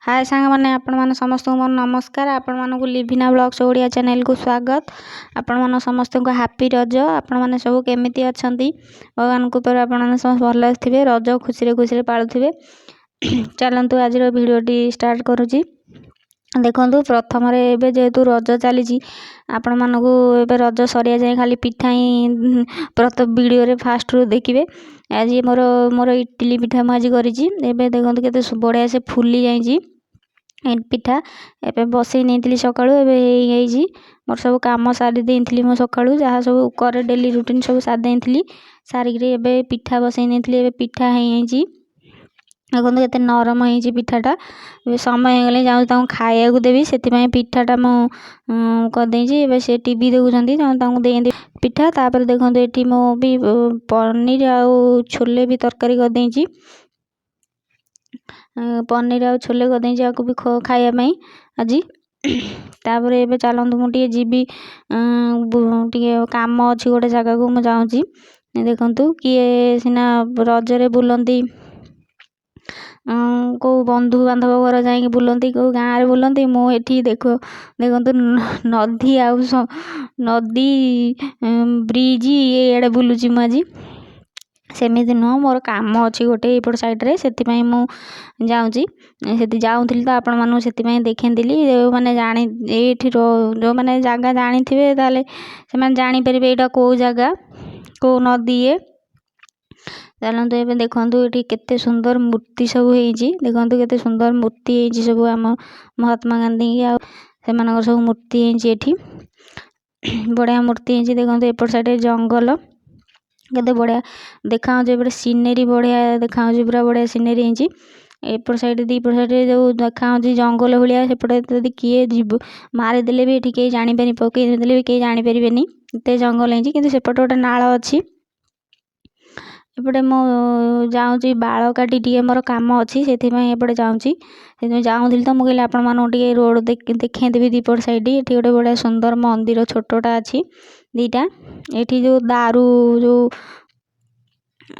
ହାଏ ସାଙ୍ଗମାନେ, ଆପଣମାନେ ସମସ୍ତଙ୍କୁ ମୋର ନମସ୍କାର। ଆପଣମାନଙ୍କୁ ଲିଭିନା ବ୍ଲଗ୍ସ ଓଡ଼ିଆ ଚ୍ୟାନେଲକୁ ସ୍ୱାଗତ। ଆପଣମାନ ସମସ୍ତଙ୍କୁ ହାପି ରଜ। ଆପଣମାନେ ସବୁ କେମିତି ଅଛନ୍ତି? ଭଗବାନଙ୍କ କୃପାରୁ ଆପଣମାନେ ସମସ୍ତେ ଭଲରେ ଥିବେ, ରଜ ଖୁସିରେ ଖୁସିରେ ପାଳୁଥିବେ। ଚାଲନ୍ତୁ, ଆଜିର ଭିଡ଼ିଓଟି ଷ୍ଟାର୍ଟ କରୁଛି। ଦେଖନ୍ତୁ, ପ୍ରଥମରେ ଏବେ ଯେହେତୁ ରଜ ଚାଲିଛି, ଆପଣମାନଙ୍କୁ ଏବେ ରଜ ସରିବା ଯାଏଁ ଖାଲି ପିଠା ହିଁ ପ୍ରତ୍ୟେକ ଭିଡ଼ିଓରେ ଫାଷ୍ଟରୁ ଦେଖିବେ। ଆଜି ମୋର ମୋର ଇଟିଲି ପିଠା ମୁଁ ଆଜି କରିଛି। ଏବେ ଦେଖନ୍ତୁ, କେତେ ବଢ଼ିଆ ସେ ଫୁଲି ଯାଇଛି ପିଠା। ଏବେ ବସେଇ ନେଇଥିଲି ସକାଳୁ, ଏବେ ହେଇଯାଇଛି। ମୋର ସବୁ କାମ ସାରି ଦେଇଥିଲି ମୁଁ ସକାଳୁ, ଯାହା ସବୁ କରେ ଡେଲି ରୁଟିନ୍ ସବୁ ସାରି ଦେଇଥିଲି। ସାରିକିରି ଏବେ ପିଠା ବସେଇ ନେଇଥିଲି, ଏବେ ପିଠା ହେଇଯାଇଛି। ଦେଖନ୍ତୁ, କେତେ ନରମ ହେଇଛି ପିଠାଟା। ଏବେ ସମୟ ହେଇଗଲେ ଯାଉଛି ତାଙ୍କୁ ଖାଇବାକୁ ଦେବି, ସେଥିପାଇଁ ପିଠାଟା ମୁଁ କରିଦେଇଛି। ଏବେ ସେ ଟିଭି ଦେଖୁଛନ୍ତି, ତାଙ୍କୁ ଦେଇଦେବି ପିଠା। ତାପରେ ଦେଖନ୍ତୁ, ଏଠି ମୁଁ ବି ପନିର ଆଉ ଛୋଲେ ବି ତରକାରୀ କରିଦେଇଛି। ପନିର ଆଉ ଛୋଲେ କରିଦେଇଛି ଆକୁ ବି ଖାଇବା ପାଇଁ ଆଜି। ତାପରେ ଏବେ ଚାଲନ୍ତୁ, ମୁଁ ଟିକେ ଯିବି, ଟିକେ କାମ ଅଛି ଗୋଟେ ଜାଗାକୁ ମୁଁ ଯାଉଛି। ଦେଖନ୍ତୁ, କିଏ ସିନା ରଜରେ ବୁଲନ୍ତି, କେଉଁ ବନ୍ଧୁବାନ୍ଧବ ଘର ଯାଇକି ବୁଲନ୍ତି, କେଉଁ ଗାଁରେ ବୁଲନ୍ତି। ମୁଁ ଏଠି ଦେଖନ୍ତୁ, ନଦୀ ଆଉ ନଦୀ ବ୍ରିଜ୍ ଇଆଡ଼େ ବୁଲୁଛି ମୁଁ ଆଜି। ସେମିତି ନୁହଁ, ମୋର କାମ ଅଛି ଗୋଟେ ଏଇପଟ ସାଇଡ଼୍ରେ, ସେଥିପାଇଁ ମୁଁ ଯାଉଛି। ସେଠି ଯାଉଥିଲି ତ ଆପଣମାନଙ୍କୁ ସେଥିପାଇଁ ଦେଖେଇଥିଲି। ଯେଉଁମାନେ ଜାଣି ଏଇଠି ଯେଉଁମାନେ ଜାଗା ଜାଣିଥିବେ, ତାହେଲେ ସେମାନେ ଜାଣିପାରିବେ ଏଇଟା କେଉଁ ଜାଗା, କେଉଁ ନଦୀ ଇଏ। ଚାଲନ୍ତୁ, ଏବେ ଦେଖନ୍ତୁ, ଏଠି କେତେ ସୁନ୍ଦର ମୂର୍ତ୍ତି ସବୁ ହେଇଛି। ଦେଖନ୍ତୁ, କେତେ ସୁନ୍ଦର ମୂର୍ତ୍ତି ହେଇଛି ସବୁ, ଆମ ମହାତ୍ମା ଗାନ୍ଧୀ ଆଉ ସେମାନଙ୍କର ସବୁ ମୂର୍ତ୍ତି ହେଇଛି ଏଠି। ବଢ଼ିଆ ମୂର୍ତ୍ତି ହେଇଛି। ଦେଖନ୍ତୁ, ଏପଟ ସାଇଡ଼୍ରେ ଜଙ୍ଗଲ କେତେ ବଢ଼ିଆ ଦେଖାଯାଉଛି। ଏପଟେ ସିନେରୀ ବଢ଼ିଆ ଦେଖାଯାଉଛି, ପୁରା ବଢ଼ିଆ ସିନେରୀ ହେଇଛି। ଏପଟ ସାଇଡ଼୍, ଦୁଇପଟ ସାଇଡ଼୍ରେ ଯେଉଁ ଦେଖାଯାଉଛି ଜଙ୍ଗଲ ଭଳିଆ, ସେପଟେ ଯଦି କିଏ ଯିବ ମାରିଦେଲେ ବି ଏଠି କେହି ଜାଣିପାରି, ପକେଇ ଦେଲେ ବି କେହି ଜାଣିପାରିବେନି, ଏତେ ଜଙ୍ଗଲ ହେଇଛି। କିନ୍ତୁ ସେପଟେ ଗୋଟେ ନାଳ ଅଛି। ଏପଟେ ମୁଁ ଯାଉଛି ବାଳକାଟି, ଟିକେ ମୋର କାମ ଅଛି, ସେଥିପାଇଁ ଏପଟେ ଯାଉଛି। ସେଥିପାଇଁ ଯାଉଥିଲି ତ ମୁଁ କହିଲି ଆପଣମାନଙ୍କୁ ଟିକେ ରୋଡ଼ ଦେଖେଇଦେବି ଦୁଇପଟ ସାଇଡ଼୍। ଏଠି ଗୋଟେ ବଢ଼ିଆ ସୁନ୍ଦର ମନ୍ଦିର ଛୋଟଟା ଅଛି ଦୁଇଟା। ଏଠି ଯେଉଁ ଦାରୁ ଯେଉଁ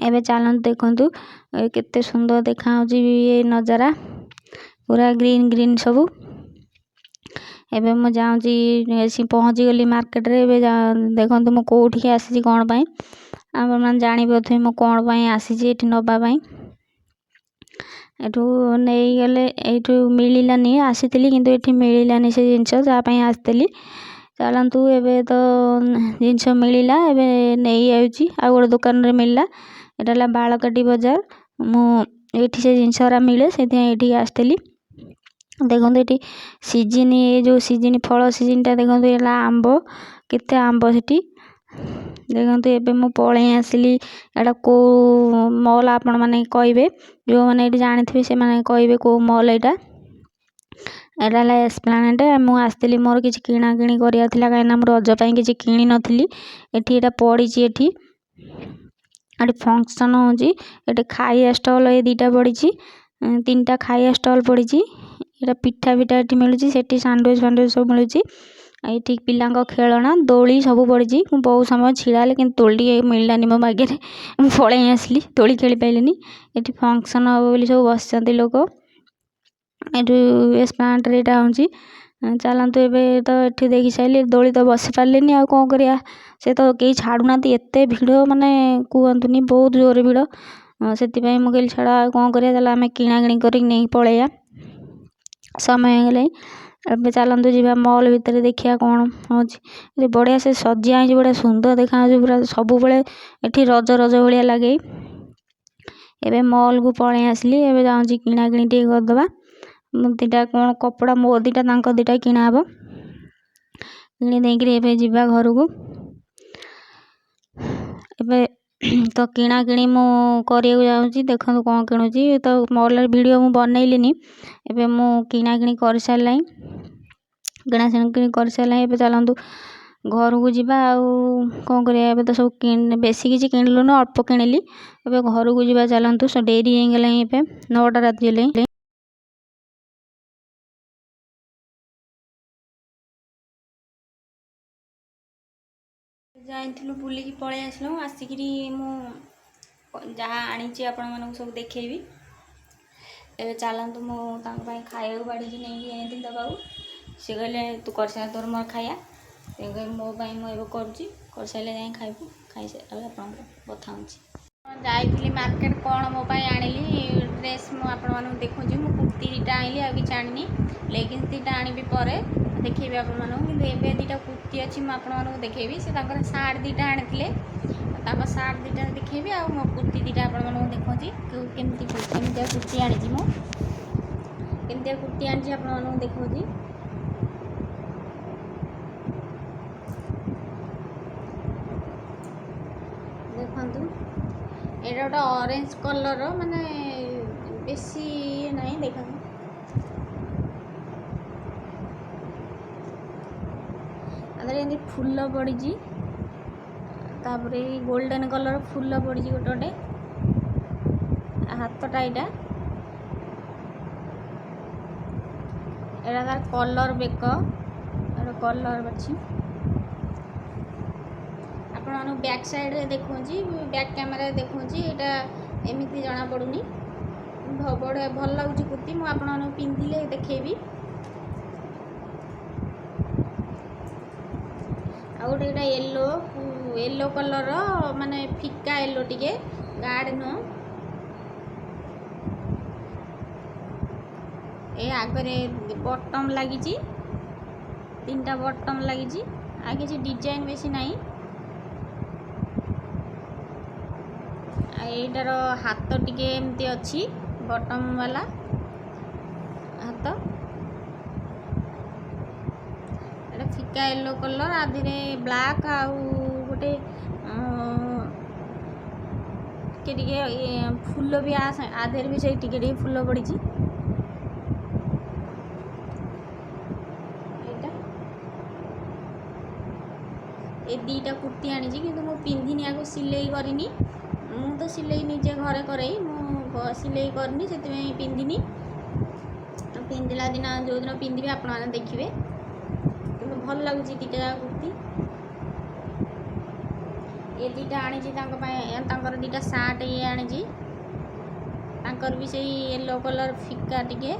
ଏବେ ଚାଲନ୍ତୁ, ଦେଖନ୍ତୁ କେତେ ସୁନ୍ଦର ଦେଖାଯାଉଛି ଏ ନଜାରା, ପୁରା ଗ୍ରୀନ୍ ଗ୍ରୀନ୍ ସବୁ। ଏବେ ମୁଁ ଯାଉଛି, ଆସି ପହଞ୍ଚିଗଲି ମାର୍କେଟରେ। ଏବେ ଦେଖନ୍ତୁ, ମୁଁ କେଉଁଠିକି ଆସିଛି, କ'ଣ ପାଇଁ, ଆପଣମାନେ ଜାଣିପାରୁଥିବେ ମୁଁ କ'ଣ ପାଇଁ ଆସିଛି ଏଠି ନେବା ପାଇଁ। ଏଠୁ ନେଇଗଲେ, ଏଇଠୁ ମିଳିଲାନି। ଆସିଥିଲି କିନ୍ତୁ ଏଠି ମିଳିଲାନି ସେ ଜିନିଷ ଯାହା ପାଇଁ ଆସିଥିଲି। ଚାଲନ୍ତୁ, ଏବେ ତ ଜିନିଷ ମିଳିଲା, ଏବେ ନେଇଯାଉଛି। ଆଉ ଗୋଟେ ଦୋକାନରେ ମିଳିଲା। ଏଇଟା ହେଲା ବାଳକାଟି ବଜାର। ମୁଁ ଏଇଠି ସେ ଜିନିଷ ଗୁରା ମିଳେ, ସେଥିପାଇଁ ଏଇଠିକି ଆସିଥିଲି। ଦେଖନ୍ତୁ, ଏଠି ସିଜିନ୍, ଏ ଯେଉଁ ସିଜିନ୍, ଫଳ ସିଜିନ୍ଟା ଦେଖନ୍ତୁ, ହେଲା ଆମ୍ବ, କେତେ ଆମ୍ବ ସେଠି ଦେଖନ୍ତୁ। ଏବେ ମୁଁ ପଳେଇ ଆସିଲି। ଏଇଟା କେଉଁ ମଲ୍ ଆପଣମାନେ କହିବେ? ଯେଉଁମାନେ ଏଇଠି ଜାଣିଥିବେ, ସେମାନେ କହିବେ କେଉଁ ମଲ୍ ଏଇଟା। ଏଇଟା ହେଲା ଏସ୍ପ୍ଲାନେଟ୍। ମୁଁ ଆସିଥିଲି, ମୋର କିଛି କିଣାକିଣି କରିବାର ଥିଲା, କାହିଁକିନା ମୁଁ ରଜ ପାଇଁ କିଛି କିଣିନଥିଲି। ଏଠି ଏଇଟା ପଡ଼ିଛି। ଏଠି ଏଠି ଫଙ୍କସନ୍ ହେଉଛି। ଏଠି ଖାଇବା ଷ୍ଟଲ୍ ଏ ଦୁଇଟା ପଡ଼ିଛି, ତିନିଟା ଖାଇବା ଷ୍ଟଲ୍ ପଡ଼ିଛି। ଏଇଟା ପିଠା ଫିଠା ଏଠି ମିଳୁଛି, ସେଠି ସାଣ୍ଡୱିଚ୍ ଫାଣ୍ଡୱିଚ୍ ସବୁ ମିଳୁଛି। ଏଇଠି ପିଲାଙ୍କ ଖେଳଣା, ଦୋଳି ସବୁ ପଡ଼ିଛି। ମୁଁ ବହୁତ ସମୟ ଛିଡ଼ା ହେଲି, କିନ୍ତୁ ଦୋଳି ଟିକେ ମିଳିଲାନି ମୋ ଭାଗ୍ୟରେ। ମୁଁ ପଳେଇ ଆସିଲି, ଦୋଳି ଖେଳି ପାଇଲିନି। ଏଠି ଫଙ୍କସନ୍ ହେବ ବୋଲି ସବୁ ବସିଛନ୍ତି ଲୋକ। ଏଠୁ ଏସ୍ପ୍ଲାନେଟ୍ରେ ଏଇଟା ହେଉଛି। ଚାଲନ୍ତୁ, ଏବେ ତ ଏଠି ଦେଖି ସାରିଲି, ଦୋଳି ତ ବସି ପାରିଲିନି, ଆଉ କ'ଣ କରିବା? ସେ ତ କେହି ଛାଡ଼ୁନାହାନ୍ତି, ଏତେ ଭିଡ଼, ମାନେ କୁହନ୍ତୁନି, ବହୁତ ଜୋରରେ ଭିଡ଼। ସେଥିପାଇଁ ମୁଁ କହିଲି ଛାଡ଼, ଆଉ କ'ଣ କରିବା, ତାହେଲେ ଆମେ କିଣାକିଣି କରିକି ନେଇକି ପଳେଇବା, ସମୟ ହେଇଗଲାଣି। ଏବେ ଚାଲନ୍ତୁ ଯିବା ମଲ୍ ଭିତରେ, ଦେଖିବା କ'ଣ ହେଉଛି। ବଢ଼ିଆ ସେ ସଜା ହେଇଛି, ବଢ଼ିଆ ସୁନ୍ଦର ଦେଖାଯାଉଛି ପୁରା। ସବୁବେଳେ ଏଠି ରଜ ରଜ ଭଳିଆ ଲାଗେ। ଏବେ ମଲ୍କୁ ପଳେଇ ଆସିଲି। ଏବେ ଯାଉଛି କିଣାକିଣି ଟିକେ କରିଦେବା। ମୁଁ ଦୁଇଟା କ'ଣ କପଡ଼ା, ମୋ ଦୁଇଟା, ତାଙ୍କ ଦୁଇଟା କିଣା ହେବ। କିଣି ଦେଇକିରି ଏବେ ଯିବା ଘରକୁ। ଏବେ ତ କିଣାକିଣି ମୁଁ କରିବାକୁ ଯାଉଛି। ଦେଖନ୍ତୁ କ'ଣ କିଣୁଛି। ତ ମଲ୍ରେ ଭିଡ଼ିଓ ମୁଁ ବନେଇଲିନି। ଏବେ ମୁଁ କିଣାକିଣି କରିସାରିଲାଣି, କିଣାକିଣି କରିସାରିଲାଣି। ଏବେ ଚାଲନ୍ତୁ ଘରକୁ ଯିବା, ଆଉ କ'ଣ କରିବା? ଏବେ ତ ସବୁ ବେଶୀ କିଛି କିଣିଲୁନୁ, ଅଳ୍ପ କିଣିଲି। ଏବେ ଘରକୁ ଯିବା ଚାଲନ୍ତୁ, ସେ ଡେରି ହେଇଗଲାଣି, ଏବେ 9ଟା ରାତି ହେଲାଣି। ଯାଇଥିଲୁ ବୁଲିକି ପଳେଇ ଆସିଲୁ। ଆସିକିରି ମୁଁ ଯାହା ଆଣିଛି ଆପଣମାନଙ୍କୁ ସବୁ ଦେଖେଇବି। ଏବେ ଚାଲନ୍ତୁ, ମୁଁ ତାଙ୍କ ପାଇଁ ଖାଇବାକୁ ବାଢ଼ିକି ନେଇକି ଯାଇଥିଲି ଦେବାକୁ। ସେ କହିଲେ, ତୁ କରିସାରିଲେ ତୋର ମୋର ଖାଇବା। ତେଣୁକରି ମୋ ପାଇଁ ମୁଁ ଏବେ କରୁଛି, କରିସାରିଲେ ଯାଇ ଖାଇବୁ। ଖାଇସାରିଲା ଆପଣଙ୍କ କଥା ହେଉଛି। ଯାଇଥିଲି ମାର୍କେଟ, କ'ଣ ମୋ ପାଇଁ ଆଣିଲି ଡ୍ରେସ୍ ମୁଁ ଆପଣମାନଙ୍କୁ ଦେଖୁଛି। ମୁଁ କୁର୍ତ୍ତୀ 2ଟା ଆଣିଲି, ଆଉ କିଛି ଆଣିନି। ଲେଗିନ୍ସ 2ଟା ଆଣିବି, ପରେ ଦେଖେଇବି ଆପଣମାନଙ୍କୁ। କିନ୍ତୁ ଏବେ 2ଟା କୁର୍ତ୍ତୀ ଅଛି, ମୁଁ ଆପଣମାନଙ୍କୁ ଦେଖେଇବି। ସେ ତାଙ୍କର ସାର୍ଟ 2ଟା ଆଣିଥିଲେ, ତାଙ୍କ ସାର୍ଟ 2ଟା ଦେଖେଇବି ଆଉ ମୋ କୁର୍ତ୍ତୀ 2ଟା ଆପଣମାନଙ୍କୁ ଦେଖାଉଛି। କେମିତିଆ କୁର୍ତ୍ତୀ ଆଣିଛି ମୁଁ, କେମିତିଆ କୁର୍ତ୍ତୀ ଆଣିଛି ଆପଣମାନଙ୍କୁ ଦେଖାଉଛି। ଦେଖନ୍ତୁ, ଏଇଟା ଗୋଟେ ଅରେଞ୍ଜ କଲର୍, ମାନେ ବେଶୀ ଇଏ ନାହିଁ। ଦେଖନ୍ତୁ, ଆଦେହରେ ଏମିତି ଫୁଲ ପଡ଼ିଛି, ତାପରେ ଗୋଲ୍ଡେନ୍ କଲର୍ ଫୁଲ ପଡ଼ିଛି ଗୋଟେ ଗୋଟେ। ହାତଟା ଏଇଟା ତାର କଲର୍ ବେକ, ଏଟା କଲର୍ ଅଛି। ଆପଣମାନଙ୍କୁ ବ୍ୟାକ୍ ସାଇଡ଼୍ରେ ଦେଖାଉଛି, ବ୍ୟାକ୍ କ୍ୟାମେରାରେ ଦେଖାଉଛି। ଏଇଟା ଏମିତି ଜଣାପଡ଼ୁନି, ବଢ଼ିଆ ଭଲ ଲାଗୁଛି କୁର୍ତ୍ତୀ। ମୁଁ ଆପଣମାନଙ୍କୁ ପିନ୍ଧିଲେ ଦେଖେଇବି। ଆଉ ଗୋଟେ ଏଇଟା ୟେଲୋ, ୟେଲୋ କଲର୍ର, ମାନେ ଫିକା ୟେଲୋ, ଟିକେ ଗାଢ଼ ନୁହଁ। ଏ ଆଗରେ ବଟମ୍ ଲାଗିଛି, 3ଟା ବଟମ୍ ଲାଗିଛି, ଆଉ କିଛି ଡିଜାଇନ୍ ବେଶୀ ନାହିଁ। ଆଉ ଏଇଟାର ହାତ ଟିକେ ଏମିତି ଅଛି, ବଟମ୍ ବାଲା ହାତ। ଏଇଟା ଫିକା ୟେଲୋ କଲର୍, ଆ ଦେହରେ ବ୍ଲାକ୍ ଆଉ ଗୋଟେ ଟିକେ ଟିକେ ଫୁଲ ବି ଆ ଦେହରେ ବି ସେଇ ଟିକେ ଟିକେ ଫୁଲ ପଡ଼ିଛି। ଏଇଟା ଏ 2ଟା କୁର୍ତ୍ତୀ ଆଣିଛି, କିନ୍ତୁ ମୁଁ ପିନ୍ଧିନି, ଆକୁ ସିଲେଇ କରିନି। ମୁଁ ତ ସିଲେଇ ନିଜେ ଘରେ କରେଇ, ମୁଁ ସିଲେଇ କରିନି, ସେଥିପାଇଁ ପିନ୍ଧିନି। ପିନ୍ଧିଲା ଦିନ, ଯେଉଁଦିନ ପିନ୍ଧିବି, ଆପଣମାନେ ଦେଖିବେ। କିନ୍ତୁ ଭଲ ଲାଗୁଛି 2ଟା ଯାକ କୁର୍ତ୍ତୀ। ଏ 2ଟା ଆଣିଛି ତାଙ୍କ ପାଇଁ। ତାଙ୍କର 2ଟା ସାର୍ଟ ଇଏ ଆଣିଛି, ତାଙ୍କର ବି ସେଇ ୟେଲୋ କଲର୍, ଫିକା ଟିକେ।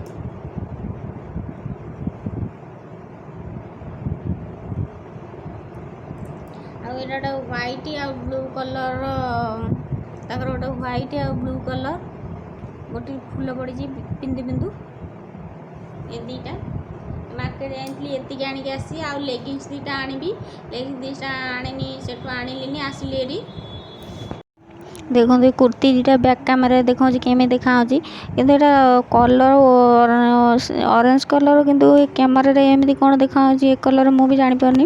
ଆଉ ଏଇଟା ଗୋଟେ ହ୍ୱାଇଟ୍ ଆଉ ବ୍ଲୁ କଲର୍ର, ତାଙ୍କର ଗୋଟେ ହ୍ୱାଇଟ୍ ଆଉ ବ୍ଲୁ କଲର୍, ଗୋଟେ ଫୁଲ ପଡ଼ିଛି ବିନ୍ଦୁ ବିନ୍ଦୁ। ଏ 2ଟା ମାର୍କେଟ ଯାଇଥିଲି, ଏତିକି ଆଣିକି ଆସି। ଆଉ ଲେଗିନ୍ସ 2ଟା ଆଣିବି, ଲେଗିନ୍ସ 2ଟା ଆଣିନି, ସେଠୁ ଆଣିଲିନି, ଆସିଲି ଏଠି। ଦେଖନ୍ତୁ, ଏ କୁର୍ତ୍ତୀ 2ଟା ବ୍ୟାକ୍ କ୍ୟାମେରାରେ ଦେଖାଉଛି କେମିତି ଦେଖାହେଉଛି। କିନ୍ତୁ ଏଇଟା କଲର୍ ଅରେଞ୍ଜ କଲର୍, କିନ୍ତୁ ଏ କ୍ୟାମେରାରେ ଏମିତି କ'ଣ ଦେଖାହେଉଛି ଏ କଲର୍, ମୁଁ ବି ଜାଣିପାରୁନି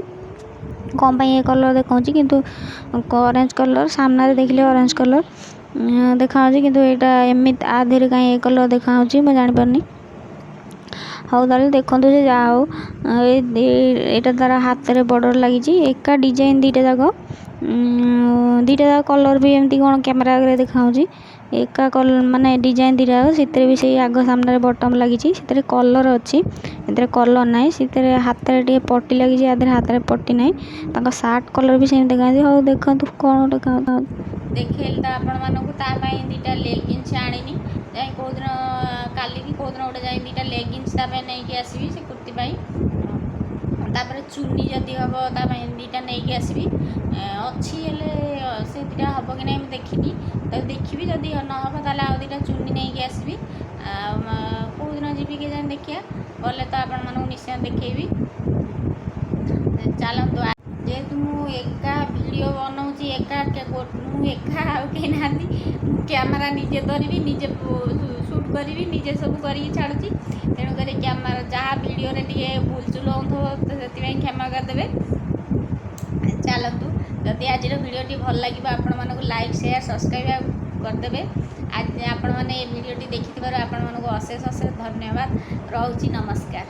କ'ଣ ପାଇଁ ଏ କଲର୍ ଦେଖାଉଛି। କିନ୍ତୁ ଅରେଞ୍ଜ କଲର୍, ସାମ୍ନାରେ ଦେଖିଲେ ଅରେଞ୍ଜ କଲର୍ ଦେଖାହେଉଛି, କିନ୍ତୁ ଏଇଟା ଏମିତି ଆ ଦେହରେ କାହିଁ ଏ କଲର୍ ଦେଖାହେଉଛି ମୁଁ ଜାଣିପାରୁନି। ହଉ ତାହେଲେ ଦେଖନ୍ତୁ ଯେ ଯାହା ହଉ, ଏଇଟା ତାର ହାତରେ ବର୍ଡ଼ର ଲାଗିଛି, ଏକା ଡିଜାଇନ୍ 2ଟା ଯାକ। 2ଟା ଯାକ କଲର୍ ବି ଏମିତି କ'ଣ କ୍ୟାମେରା ଆଗରେ ଦେଖାହେଉଛି। ଏକା କଲର୍, ମାନେ ଡିଜାଇନ୍ 2ଟା ଯାକ। ସେଥିରେ ବି ସେଇ ଆଗ ସାମ୍ନାରେ ବଟମ୍ ଲାଗିଛି, ସେଥିରେ କଲର୍ ଅଛି, ଏଥିରେ କଲର୍ ନାହିଁ। ସେଥିରେ ହାତରେ ଟିକେ ପଟି ଲାଗିଛି, ଆ ଦେହରେ ହାତରେ ପଟି ନାହିଁ। ତାଙ୍କ ସାର୍ଟ କଲର୍ ବି ସେମିତି ଦେଖାଯାଉଛି। ହଉ ଦେଖନ୍ତୁ କ'ଣ ଗୋଟେ ଦେଖେଇଲି ତ ଆପଣମାନଙ୍କୁ। ତା ପାଇଁ 2ଟା ଲେଗିନ୍ସ ଆଣିନି, ଯାଇ କେଉଁଦିନ, କାଲିକି କେଉଁଦିନ ଗୋଟେ ଯାଇ 2ଟା ଲେଗିନ୍ସ ତା ପାଇଁ ନେଇକି ଆସିବି ସେ କୁର୍ତ୍ତୀ ପାଇଁ। ତାପରେ ଚୁନି ଯଦି ହେବ ତା ପାଇଁ 2ଟା ନେଇକି ଆସିବି। ଅଛି, ହେଲେ ସେ 2ଟା ହେବ କି ନାହିଁ ମୁଁ ଦେଖିନି, ତାକୁ ଦେଖିବି। ଯଦି ନ ହେବ ତାହେଲେ ଆଉ 2ଟା ଚୁନି ନେଇକି ଆସିବି। ଆଉ କେଉଁଦିନ ଯିବି କେଜାଣି, ଦେଖିବା। ଗଲେ ତ ଆପଣମାନଙ୍କୁ ନିଶ୍ଚୟ ଦେଖେଇବି। ଚାଲନ୍ତୁ, ଯେହେତୁ ମୁଁ ଏକା ଭିଡ଼ିଓ ବନାଉଛି, ଏକା ମୁଁ ଏକା, ଆଉ କେହି ନାହାନ୍ତି। ମୁଁ କ୍ୟାମେରା ନିଜେ ଧରିବି, ନିଜେ ସୁଟ୍ କରିବି, ନିଜେ ସବୁ କରିକି ଛାଡ଼ୁଛି। ତେଣୁକରି କ୍ୟାମେରା ଯାହା ଭିଡ଼ିଓରେ ଟିକେ ଭୁଲ ଚୁଲ ହେଉଥିବ, ସେଥିପାଇଁ କ୍ଷମା କରିଦେବେ। ଚାଲନ୍ତୁ, ଯଦି ଆଜିର ଭିଡ଼ିଓଟି ଭଲ ଲାଗିବ ଆପଣମାନଙ୍କୁ, ଲାଇକ୍, ସେୟାର, ସବସ୍କ୍ରାଇବ୍ କରିଦେବେ। ଆଜି ଆପଣମାନେ ଏ ଭିଡ଼ିଓଟି ଦେଖିଥିବାରୁ ଆପଣମାନଙ୍କୁ ଅଶେଷ ଅଶେଷ ଧନ୍ୟବାଦ। ରହୁଛି, ନମସ୍କାର।